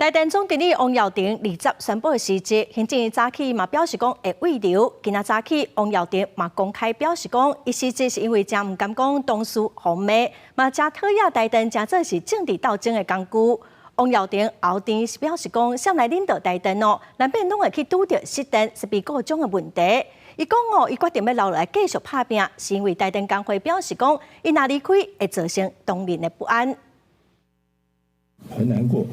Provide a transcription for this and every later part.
台電總經理王耀庭二十宣布辭職，行政院早起嘛表示講會慰留。今仔早起，王耀庭嘛公開表示講，伊辭職是因為誠毋甘講同事予罵，嘛誠討厭台電誠做是政治鬥爭的工具。王耀庭後天是表示講，啥來領導台電哦，難免攏會去拄著失電、設備故障的問題。伊講哦，伊決定欲留落來繼續拍拚，是因為台電工會表示講，伊若離開會造成同仁的不安。很難過。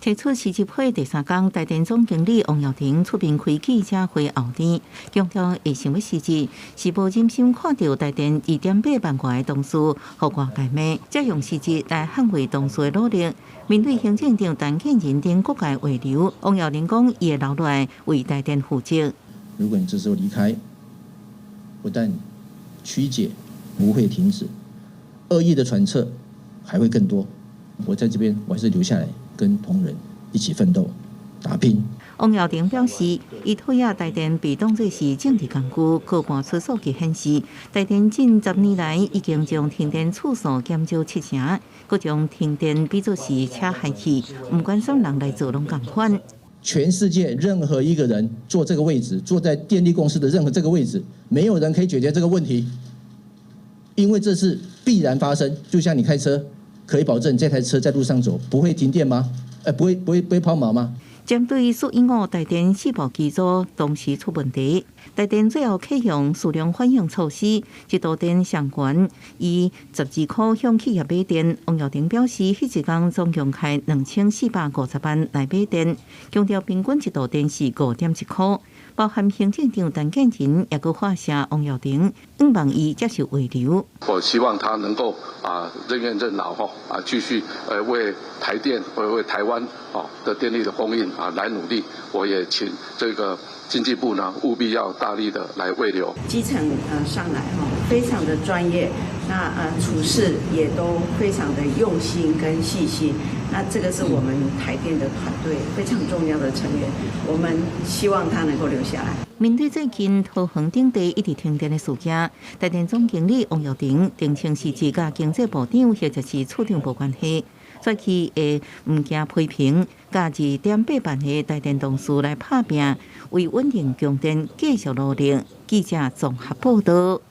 提出辭職批第三工，台電總經理王耀庭出面開記者會後天，強調會想欲辭職，是無忍心看著台電2.8萬外的同事予外界罵，才用辭職來捍衛同事的努力。面對行政長陳建仁等各界挽留，王耀庭講伊會留落來為台電負責。如果你這時候離開，不但曲解不會停止，惡意的揣測還會更多。我在這邊，我還是留下來跟同仁一起奮鬥打拼。王耀庭表示，伊討厭台電被當作是政治工具，過半出數據顯示，台電近10年來已經將停電次數減少七成，閣將停電比作是車氦氣，毋管啥人來做攏仝款。全世界任何一個人坐這個位置，坐在電力公司的任何這個位置，沒有人可以解決這個問題，因為這是必然發生。就像你開車，可以保證這台車在路上走不會停電嗎？不會拋錨嗎？針對四一五台電四部機組同時出問題，台電最後啟用適量反應措施，一度電上懸以12塊向企業買電。王耀庭表示，彼一工總共開2450萬來買電，強調平均一度電是5.1塊。包含行政長陳建仁也閣發聲王耀庭，向望伊接受慰留。我希望他能夠啊任怨任勞吼啊，繼續為台電為台灣哦的電力的供應啊來努力。我也請這個經濟部呢務必要大力的來慰留。基層上來哈，非常的專業，那處事也都非常的用心跟細心。那這個是我們台電的團隊非常重要的成員，我們希望他能夠留下來。面對最近桃園等地一直停電的事件，台電總經理王耀庭澄清是佮經濟部長或者是處長無關係，說伊會毋驚批評，佮2.8萬个台電同事來拍拚，為穩定供電繼續努力。記者綜合報道。